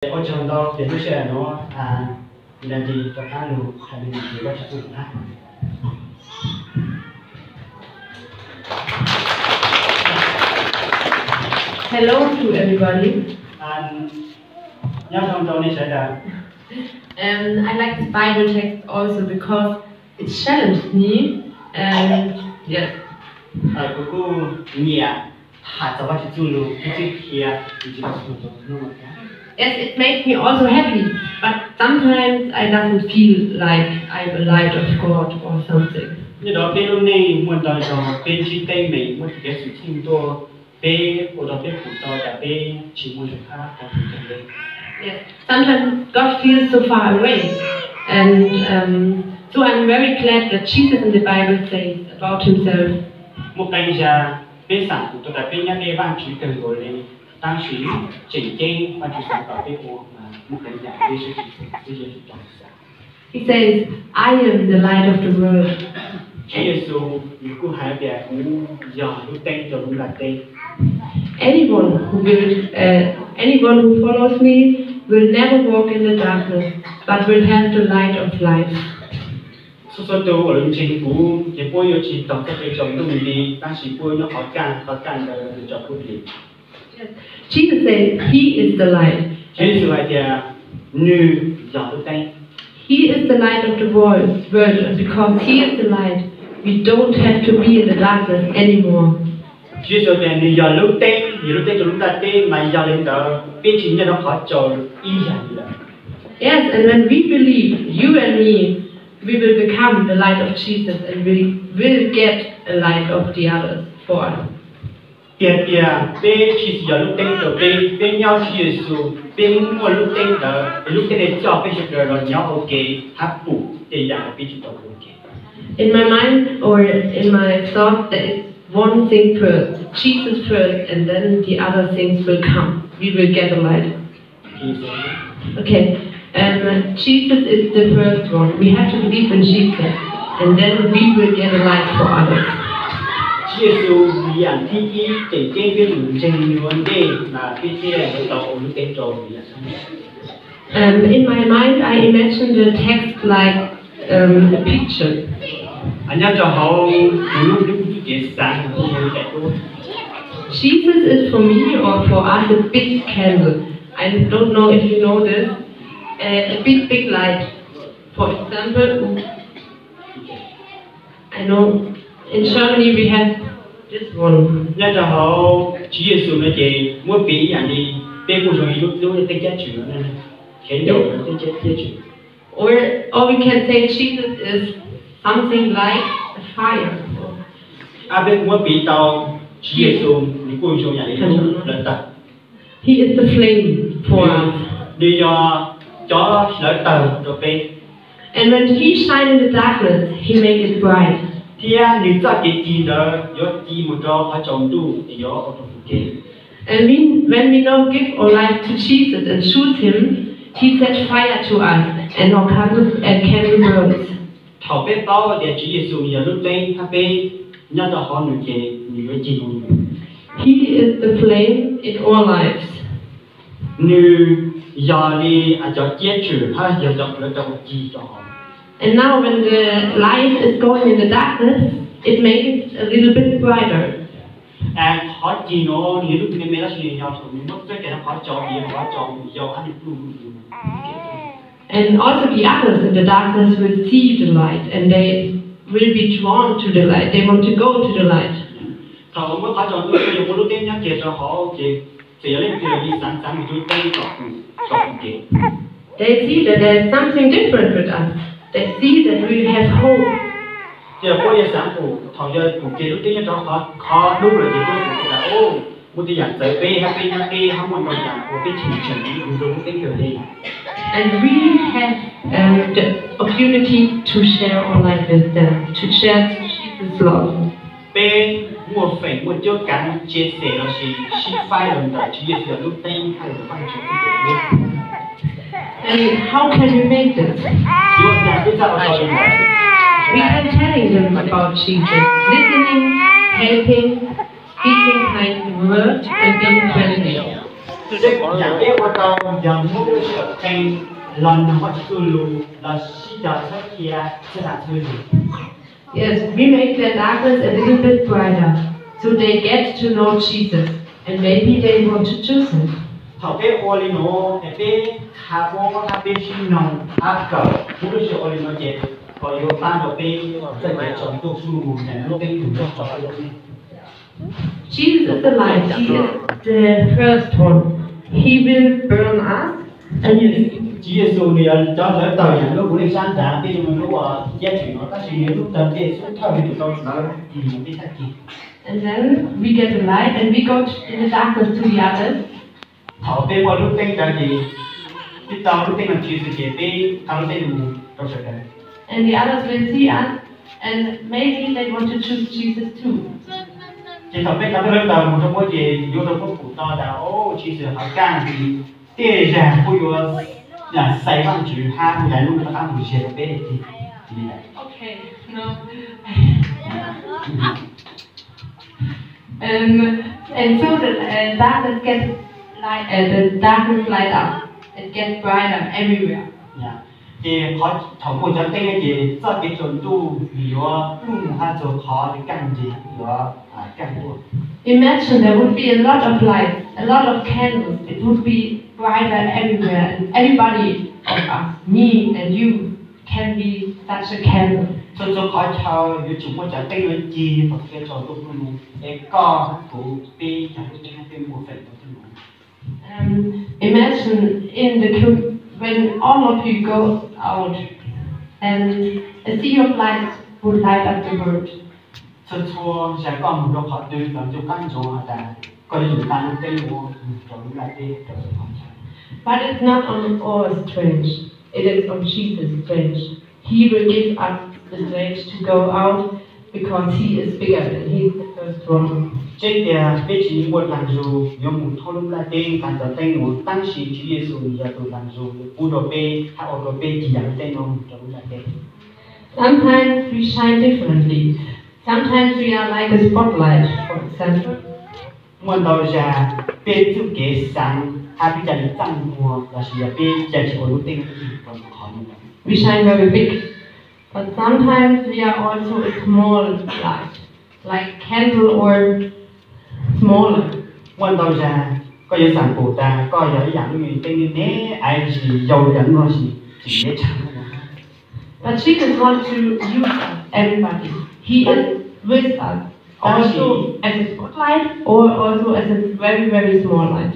Ua tsaug ntau tias lub sij hawm no, Nandi rov qab lug tham me ntsis Vajtswv txuj lug hab. Hello to everybody. Nyob zoo rau nej sawv daws. Um, I like this Bible text also because it challenged me. And yes. Kuv kuj nyiam tham txog Vajtswv txuj lug thiab txhij qhia. Yes, it makes me also happy, but sometimes I doesn't feel like I'm a light of God or something. Nyob rau peb lub neej muaj ntau zaus peb ntsib teeb meem, muaj kev xwm txheej tuaj, peb ua rau peb pum tau tas peb tsis muaj zog hab tau tus kheej le. Yes, sometimes God feels so far away, and um, so I'm very glad that Jesus in the Bible says about himself. Muaj qee zaus peb xam pum tau tas peb nyob deb Vajtswv kawg nkaus li, tab sis tseem ceeb Vajtswv xav kom peb ua mas muaj qee yam peb sawv tsis tau xav. He says, I am the light of the world. Tswv Yexus nws kuj hais tias kuv yog lub teeb rau lub ntiaj teb. Anyone who will, uh, anyone who follows me will never walk in the darkness, but will have the light of life. Txhua txhua tus uas lawv ntseeg kuv ces puab yuav tsis taug txoj kev tsaus ntuj nti, tab sis puab nyob qhov kaj, qhov kaj ntawd nws tsaus ntuj nti. Jesus said, He is the light. Tswv Yexus hais tias nws yog lub teeb. He is the light of the world, world, and because he is the light, we don't have to be in the darkness anymore. Tswv Yexus tias nws yog lub teeb, yog lub teeb rau lub ntiaj teb, mas yog li ntawd peb tsis nyob rau qhov tsaus ib yam li lawm. Yes, and when we believe, you and me, we will become the light of Jesus and we will get a light of the others for us. Tiag tiag, peb Tswv Yexus yog lub teeb rau peb, peb nyob Tswv Yexus, peb muaj lub teeb ntawd, es lub teeb ntawd coj peb sawv daws los nyob ua ke hab pum tej yam uas peb tsis tau ua ke. In my mind or in my thought, there is one thing first, Jesus first, and then the other things will come. We will get the light. Okay. Um, Jesus is the first one. We have to believe in Jesus, and then we will get a light for others. Tswv Yexus yam thib ib, tseem ceeb peb yuav ntseeg nws ua ntej mas peb thiaj yuav tau ua lub teeb rau yam thib. Um, in my mind, I imagine the text like um, a picture. Nyob rau hauv kuv lub, lub, lub kev xav kuv kuj zoo li daim duab. Jesus is for me or for us a big candle. I don't know if you know this. A, a big, big light. For example, I know in Germany we have this one. Nyob rau hauv Tswv Yexus no ces muab piv ib yam li peb kuj zoo li lub, lub teeb caj tswm no, khev ncaus teeb caj tswm. Or, or we can say Jesus is something like a fire. Ab, peb kuj muab piv tau Tswv Yexus nws kuj zoo yam li lub hlawv tawg. He is the flame for us. Nws yog cov hlawv tawg rau peb. And when he shine in the darkness, he make it bright. Thiab nws txoj kev ci ntawd yuav ci mus rau qhov tsaus ntuj es yuav ua rau pum kev. And we, when we now give our life to Jesus and choose him, he set fire to us and our candle, and candle burns. Thaum peb paub tias Tswv Yexus yog lub teeb hab peb nyob rau hauv nws ces nws yuav cig mus nws. He is the flame in our lives. Nws yog li cov ciab tswm hab yog cov hlawv tawg uas cig rau hauv. And now when the light is going in the darkness, it makes it a little bit brighter. Qhov cig no nws yog lub me me tab sis nws yog thaum nws muab txoj kev rau qhov tsaus, qhov tsaus nws yau hab nws pluj. And also the others in the darkness will see the light and they will be drawn to the light. They want to go to the light. Thaum muab qhov tsaus ntuj rau yus muaj lub teeb nyob kiag rau hauv ces txawm yog leej twg los yeej xav xav mus rau teeb tom pum kev. They see that there is something different with us. They see that we have hope. Ces puab yeej xav pum, thaum yog pum kev lub teeb nyob rau qhov dub lawm ces puab pum tas, o, muaj tej yam txawv peb hab peb nyob deb hab muaj ntau yam uas peb cheem tseem mus rau lub teeb kawg li. And we have, um, the opportunity to share our life with them, to share Jesus' love. Peb muaj feem muaj cuab kav chia sẻ lossis sib faib los ntawm Tswv Yexus lub teeb hab los ntawm Vajtswv txoj kev hlub. And how can we make this? Yuav ua cas peb txawj ua tau li ntawd? We can telling them about Jesus, listening, helping, speaking kind words, and being friendly. Tej yam peb ua tau yog muab lub siab qee los mloog Vajtswv txuj lus los sib cog txhawb qhia txhua yam txhua yam. Yes, we make their darkness a little bit brighter, so they get to know Jesus, and maybe they want to choose him. Thaum peb ua li no, es peb hab muab hab peb sib noog hab kawm muab lub siab ua li no ces kom yuav pab rau peb txoj kev tsaus ntuj hnub mus nrog lub teeb mus nrog tso lub neej. Jesus is the light. He is the first one. He will burn us. And Tswv Yexus nws yog cov hlawv tawm yam lub kuv neej sab nrad, peb yuav mus lub uas ciab tseem no, tab sis nws lub tawg tej xub thawj nws tus tau hlawv mus peb tag kis. And then we get the light and we go in the darkness to the others. Thaum peb muaj lub teeb ntawd ces peb tau lub teeb no Tswv Yexus ces peb tau lub teeb mus rau sawv daws. And the others will see us and maybe they want to choose Jesus too. Ces thaum peb tau lub teeb ntawd mus rau puab ces yuav rau puab pum tau tas, o, Tswv Yexus hauv kaj ntug, tej zag puab yuav xaiv Vaajtswv hab hu tas lub rov qab mus ze rau peb. Okay, no. Um, and so the uh, darkness gets light, uh, the darkness light up. It gets brighter everywhere. Ces qhov thaum muaj cov teeb ces txoj kev tsaus ntuj nws yuav mloog hab txog qhov keej ces yuav kaj tuaj. Imagine there would be a lot of lights, a lot of candles. It would be brighter everywhere, and everybody of us, me and you, can be such a candle. Txhua txhua qhov chaw yuav tsum muaj cov teeb yuav cig thaum kev tsaus ntuj tuaj mus, es koj hab kuv peb cov lub teeb peb muaj feem tau tuaj mus. Um, imagine in the com- when all of you go out and a sea of light would light up the world. Txhua txhua zaug koj mus rau qhov twg los ntuj qab ntsoov has tas koj yuav tsum tau lub teeb ua mus rau lub nplaj teb rau txhua qhov chaw. But it's not on our strength. It is on Jesus' strength. He will give us the strength to go out because he is bigger and he is the first one. Tseeb tias peb tsis muaj dlaag zug yuav mus thoob lub nplaj teb nqa cov teeb nuav, tab sis Tswv Yexus yog tus dlaag zug yuav pub rau peb hab ua rau peb cig yam lub teeb nuav mus rau lub nplaj teb. Sometimes we shine differently. Sometimes we are like a spotlight, for example. Muaj ntau zag peb txuj kev xaav hab peb ca le txaj muag lossis yog peb ca tsis ua lub teeb cig rau qhov nuav. We shine very big, but sometimes we are also a small light, like candle or smaller. Muaj ntau zag koj yuav xaav pum tas koj yog ib yam lub me teeb me me, ais tsis yau yam nuav tsis tseem neb tshaj nuav. But Jesus wants to use us, everybody. He is with us, also as a spotlight or also as a very, very small light.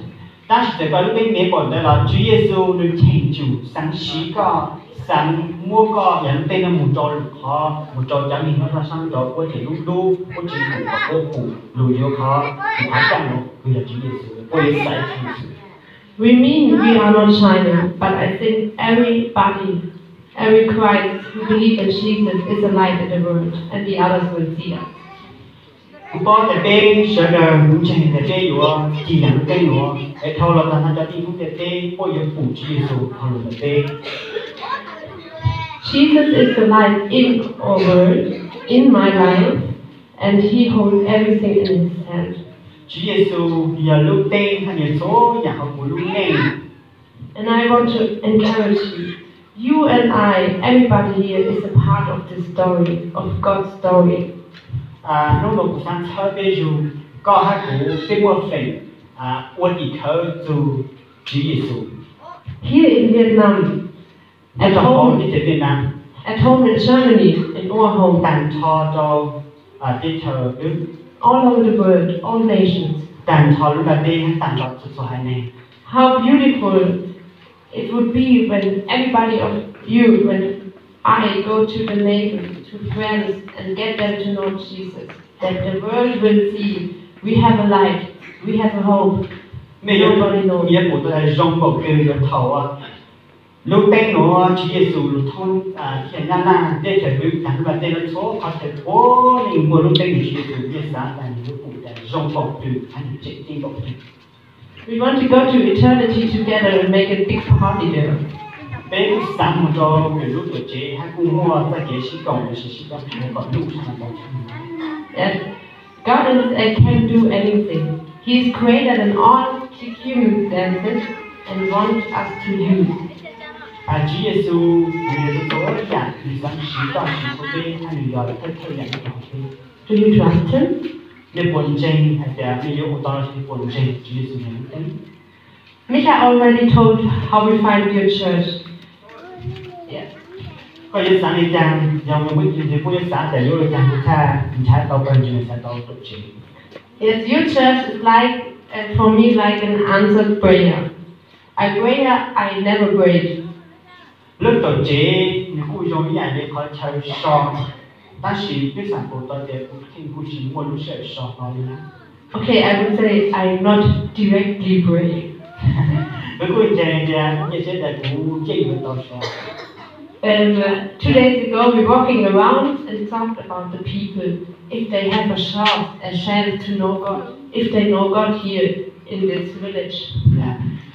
Tab sis txawm koj lub teeb me npaum ntawd los Tswv Yexus nws cheem tsum xaav siv koj, xaav muab koj yam lub teeb nuav mus rau lwm qhov, mus rau cov neeg nyob rau saab nraud, puab tseem lub lub, puab tsis pum kom puab pum lug yuav qhov, qhov kaj nuav kws yog Tswv Yexus, puab yuav xaiv Tswv Yexus. We mean we are not shining, but I think everybody, every Christ who believe in Jesus is a light in the world, and the others will see us. Kuv paub tas peb sawv daws kuv ntseeg tas peb yuav cig yam lub teeb nuav, es dhau los tag nrho cov tij hmoob ntiaj teb puab yuav pum Tswv Yexus dhau los ntawm peb. Jesus is the light in our world, in my life, and he holds everything in his hand. Tswv Yexus yog lub teeb hab nws txhua yam hauv kuv lub neej. And I want to encourage you, you and I, everybody here is a part of the story, of God's story. Hnub no kuv xaav txhawb peb zug, koj hab kuv peb muaj feem ua tim khawv txug Tswv Yexus. Here in Vietnam, at home, at home in Germany, in our home, taag nrho rau teb chaws Dwb, all over the world, all nations, taag nrho lub nplaj teb, taag nrho txhua txhua haiv neeg. How beautiful it would be when everybody of you, when I go to the neighbors, to friends, and get them to know Jesus, that the world will see we have a light, we have a hope. Mej yuav, nobody knows, yuav pum tau zoo npaum kws yuav thaum lub teeb nuav Tswv Yexus lug thoob teb chaws Nyab Laj, teb chaws Dwb, taag nrho tej lub txhua qhov chaw puav leej muaj lub teeb nuav Tswv Yexus, mej xaav tas nws yuav pum tas zoo npaum twg hab nws tseem ceeb npaum twg. We want to go to eternity together and make a big party there. Peb xaav mus rau lwm lub tuam tsev hab kuj muaj txoj kev sib koom lossis sib koom kom ntuj sab ntawd. Yes, God is, uh, can do anything. He is greater than all Circumstances and want us to use. Tswv Yexus nws yog tus txhua yam nws xav siv toj siv rau peb, nws yog thawj thawj yam rau peb. Do you trust him? Nej puas ntseeg hais tias nej yuav ua tau los sis nej puas ntseeg Tswv Yexus yog lub teeb? Micha already told how we find your church. Yes. Koj yuav xav li cas, yog mus ib tug twg kuj yuav xav tias yuav ua cas kuv thiaj nrhav tau pawg ntseeg, xav tau tuam tsev. Yes, your church is like, uh, for me, like an answered prayer. I pray, I never prayed. Lub tuam tsev nws kuj zoo ib yam li qhov chaw so, tab sis twb xam pum tau tias kuv yeej kuj tsis muaj lub sij hawm so hlo li na. Okay, I would say I'm not directly praying. Kuv kuj ntseeg tias nyiaj tseeb tias kuv yeej yuav tau so. Um, uh, two days ago, we were walking around and talked about the people, if they have a chance, a chance to know God, if they know God here in this village.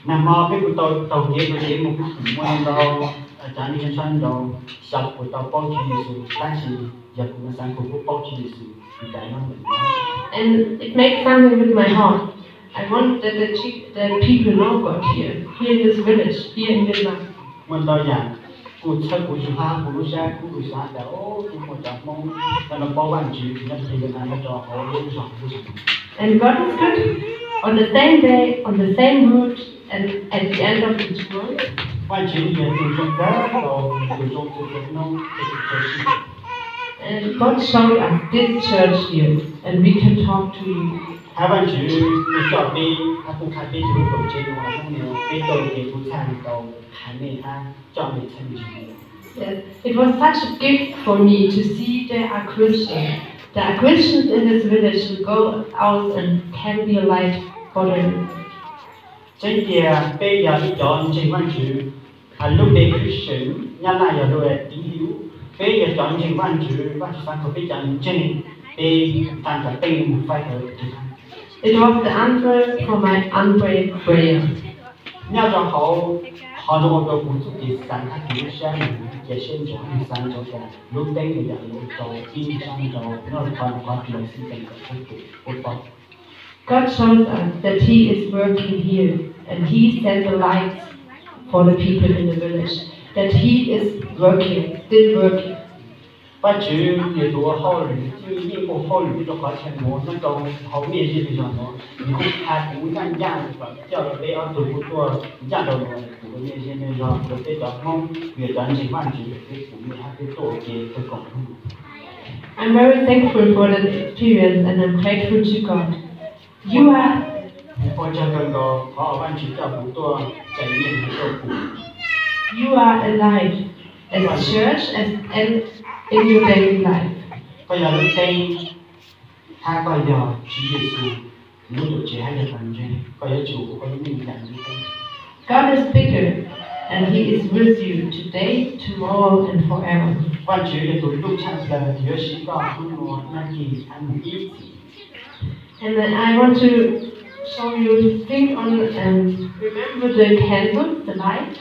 Nag hmo peb kuj tau taug kev, taug kev mus, kuj muaj ntau cov neeg nyob sab nraud xyov puas tau paub Tswv Yexus, tab sis yog kuv mas xav kuv kuj paub Tswv Yexus ntev lawm. And it makes something with my heart. I want that the, chi- the people know God here, here in this village, here in Vietnam. Muaj ntau yam kuj txhawb kuv txhua hab kuv lub siab, kuv xav tias, o, kuj muaj cov Hmoob nyob no paub Vajtswv, nyob rau Vietnam, nyob rau hauv lub zos, lub zos. And God is good. On the same day, on the same route, and at the end of the journey, Vajtswv yog tus zoo kawg nkaus, tus zoo txhua hnub, txhua txhua sij. And God showed us this church here, and we can talk to you. Hab Vajtswv kuj coj peb, hab kuj qha peb txog lub tuam tsev no, hnub no peb tuaj ua ke kuv txhaj li tau qha nej hab coj nej txhawb ntseeg. Yes, it was such a gift for me to see there are Christians. There are Christians in this village who go out and can be a light for them. Tseeb tiag peb yog ib cov ntseeg Vajtswv, lub npe Christian Nyab Laj yog lub tín hữu. Peb yog cov ntseeg Vajtswv, Vajtswv xav kom peb cov ntseeg, peb tag nrho peb mus faib hauv tus It was the answer for my unprayed prayer. Nyob rau hauv qhov no ua rau kuv txuj kev xav hab kuv lub siab nws cia siab ntsoov, nws xav ntsoov tias lub teeb yog yam li ua rau ib sab nraud nyob rau qhov no qhov dlhau xij peem kom peb tus ua tau. God shows us that He is working here, and He sent the lights for the people in the village, that He is working, still working. Vajtswv nws tus ua hauj lwm, yeej ua hauj lwm nyob rau qhov chaw no, nyob rau hauv mej zej mej zog no, nws kuj qha kuv ncaj ncaj kom coj rau peb ob tug kuj tuaj ncaj rau kuv mej zej mej zog, rau peb cov Hmoob, kuj yog cov ntseeg Vajtswv, peb kuj mej hab peb tuaj ua ke kawg nkaus hnub no. I'm very thankful for that experience and I'm grateful to God. You are, ua tsaug kawg nkaus qhov uas Vajtswv coj kuv tuaj tseem nyiaj tuaj kuv. You are alive as a church as, and in your daily life. Koj yog lub teeb, hab koj yog Tswv Yexus lub tuam tsev hab yog pawg ntseeg, koj yuav tsum ua koj lub neej yam lub teeb. God is bigger, and He is with you today, tomorrow, and forever. Vajtswv yog tus luj tshaj plaws, yuav siv koj hnub no, nag kis hab mus ib txhis. And then I want to show you, think on and remember the candle, the light.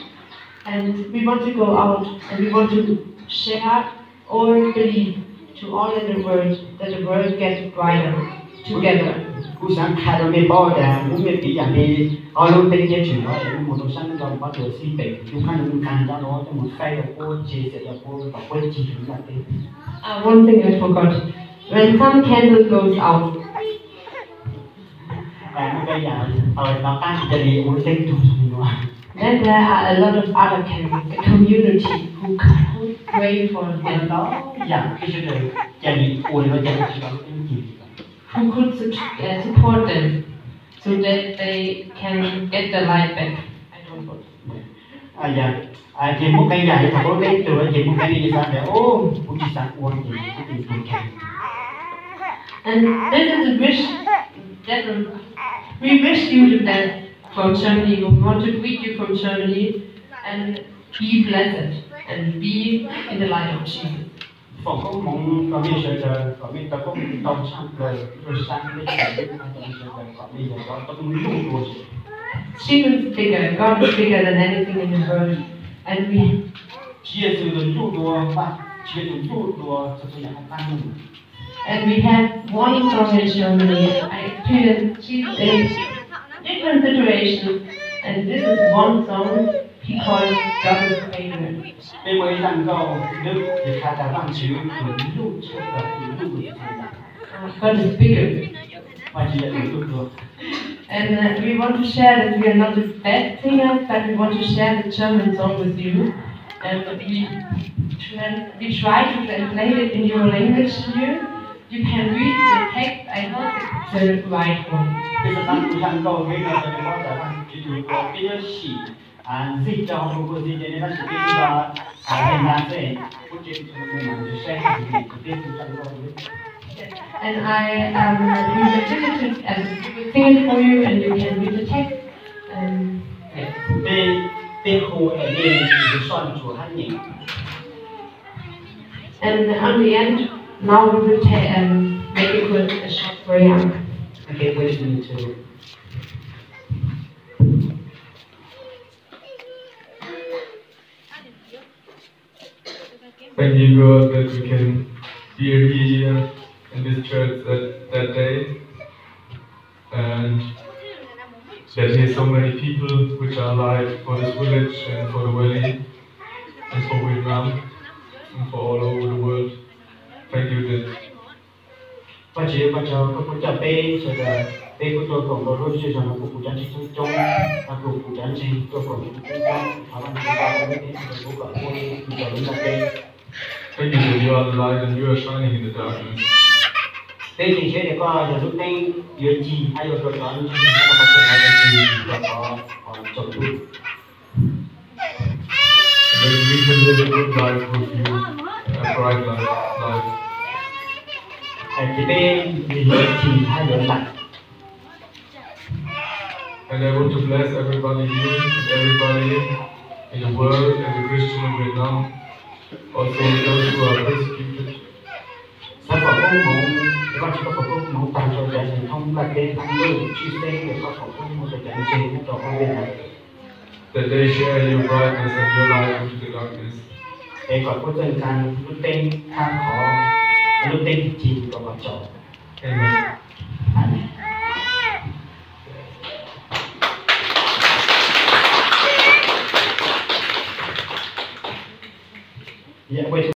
And we want to go out and we want to share our belief to all in the world, that the world gets brighter together. Kuv xav qha rau nej paub tas kuv mej piv yam li ob lub teeb ceb tshwm no es mus rau sab nraud qhov dua xij peem, kuv qha rau nej tas no coj mus faib rau puab tsev, txhim rau puab kom puab cig rau ntiaj teb. Uh, one thing I forgot. When some candle goes out, Muaj ib yam, tom qab cia li ua lub teeb rau no. Then there are a lot of other candles, the community who could pray for them. Ntau yam peb sawv daws cia li ua li no, cia li tsis tau lub teeb cig. Who could su- uh, support them so that they can get the light back. I don't know. Ces muaj qee yam li thaum kuv lub teeb tug ces muaj qee li xav tias, o, kuv tsis xav ua ces kuv tsis ua. And this is a wish that we wish you the best from Germany. We want to greet you from Germany and be blessed and be in the light of Jesus. Foom koob hmoov rau nej sawv daws kom nej tau koob hmoov ntau tshaj plaws, ua siab nej sawv daws kom nej yog cov tau koob hmoov ntau dua. Heaven is bigger, God is bigger than anything in the world, and we Tswv Yexus ntau dua, Tswv Yexus ntau dua txhua txhua yam hauv qab no. And we have one song in Germany. I experienced Jesus in different situations, and this is one song he calls God's favorite. Peb muaj ib zaj nkauj Vwm Dwb, nws hais tias Vaajtswv tus lub tshaj plaws, tus lub ntuj tshaj plaws. God is bigger. Vaajtswv yog tus lub ntuj. And uh, we want to share that we are not the best singers, but we want to share the German song with you. And we, tran- we try to translate it in your language to you. You can read the text. I hope it's the right one. Peb xav tau ib zaj nkauj Vwm Dwb no rau nej paub tas Vaajtswv tus lub ntuj, peb yuav sim ntxig rau hauv Google Translate ces nej tab sis peb tsis tau hais ntev xwb, kuv ces tsis saib hais tias peb tus zaj nkauj Vwm Dwb. And I um, we will sing it to, um, we will sing it for you, and you can read the text. Um, Peb, peb hu es nej mus soj ntsuam hab nyeem. And on the end, now we will ta- um, make a quick, a short prayer. Okay, please, me too. Thank you, God, that we can be here in this church that, that day, and that here so many people which are alive for this village and for the valley and for Vietnam and for all over the world. Thank you, that Vaajtswv, koj tsaug koj kuj coj peb sawv daws, peb kuj tuaj koom rau lub sij hawm no kuj kuv cov ntseeg coob coob, kuj kuv cov ntseeg tuaj koom kuv coob coob, thov Vaajtswv pab rau lub neej rau kuv kom kuv tau lub ntiaj teb. Thank you that you are the light and you are shining in the darkness. Peb ntseeg seb tias koj yog lub teeb yuav cig hab yuav rau cov ntseeg nyob rau qhov chaw no yuav cig rau qhov tsaus ntuj. That we can live a good life with you, a bright life, life. Ces peb yuav cig hab yuav laim. And I want to bless everybody here and everybody in the world and the Christian in Vietnam, also those who are persecuted. Xav foom koob hmoov, Vaajtswv koj foom koob hmoov taag rau cov ntseeg thoob nplaj teb thoob ntuj, tshwj xeeb yog koj foom koob hmoov rau cov ntseeg nyob rau hauv Vietnam. That they share your brightness and your light into the darkness. Es kom puab txawj nkaag lub teeb hab qhov, lub teeb cig rau qhov tsaus. Amen.